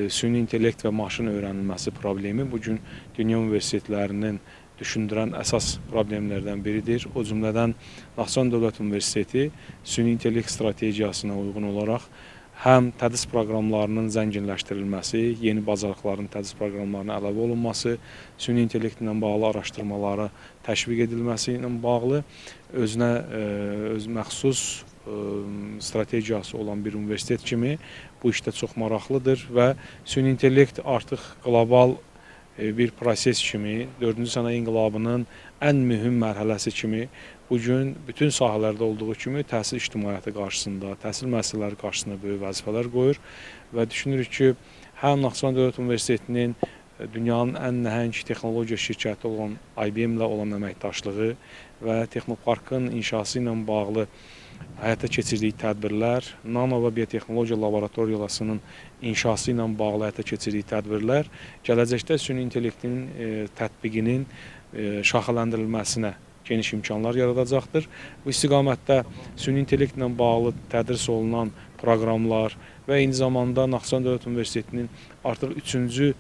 Süni intellekt və maşın öyrənilməsi problemi bu gün dünya universitetlərinin düşündürən əsas problemlərdən biridir. O cümlədən Naxçıvan Dövlət Universiteti süni intellekt strategiyasına uyğun olaraq həm tədris proqramlarının zənginləşdirilməsi, yeni bacarıqların tədris proqramlarına əlavə olunması, süni intellektlə bağlı araşdırmalara təşviq edilməsi ilə bağlı özünə öz məxsus strategiyası olan bir universitet kimi bu işdə çox maraqlıdır və süni intellekt artıq qlobal bir proses kimi, 4-cü sənaye inqilabının ən mühüm mərhələsi kimi bu gün bütün sahələrdə olduğu kimi təhsil ictimaiyyəti qarşısında, təhsil müəssisələri qarşısında böyük vəzifələr qoyur və düşünürük ki, həm Naxçıvan Dövlət Universitetinin dünyanın ən nəhəng texnologiya şirkəti olan IBM ilə olan əməkdaşlığı və texnoparkın inşası ilə bağlı həyata keçirdiyi tədbirlər, nano və biotexnologiya laboratoriyasının inşası ilə bağlı həyata keçirdiyi tədbirlər gələcəkdə süni intellektin tətbiqinin şaxələndirilməsinə geniş imkanlar yaradacaqdır. Bu istiqamətdə süni intellektlə bağlı tədris olunan proqramlar və eyni zamanda Naxçıvan Dövlət Universitetinin artıq 3-cü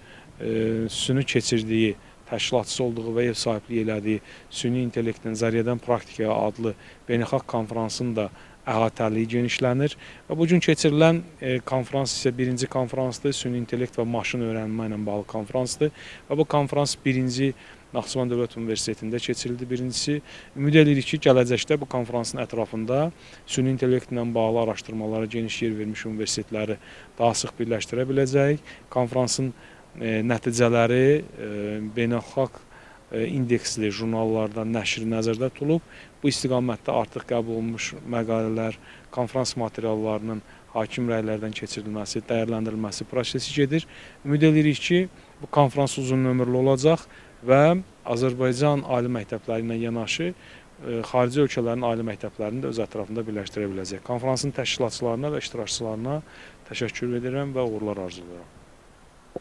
süni keçirdiyi, təşkilatçısı olduğu və ev sahibliyi elədiyi Süni İntellektin Nəzəriyyədən Praktikaya adlı beynəlxalq konfransın da əhatəliyi genişlənir və bu gün keçirilən konfrans isə birinci konfransdır, Süni İntellekt və Maşın Öyrənmə ilə bağlı konfransdır və bu konfrans birinci Naxçıvan Dövlət Universitetində keçirildi birincisi. Ümid edirik ki, gələcəkdə bu konfransın ətrafında süni intellektlə bağlı araşdırmalara geniş yer vermiş universitetləri daha sıx birləşdirə biləcəyik. Konfransın nəticələri beynəlxalq indeksli jurnallarda nəşri nəzərdə tutulub. Bu istiqamətdə artıq qəbul olunmuş məqalələr, konfrans materiallarının hakim rəylərdən keçirilməsi, dəyərləndirilməsi prosesi gedir. Ümid edirik ki, bu konfrans uzunömürlü olacaq və Azərbaycan ali məktəbləri ilə yanaşı xarici ölkələrin ali məktəblərini də öz ətrafında birləşdirə biləcək. Konfransın təşkilatçılarına və iştirakçılarına təşəkkür edirəm və uğurlar arzulayıram.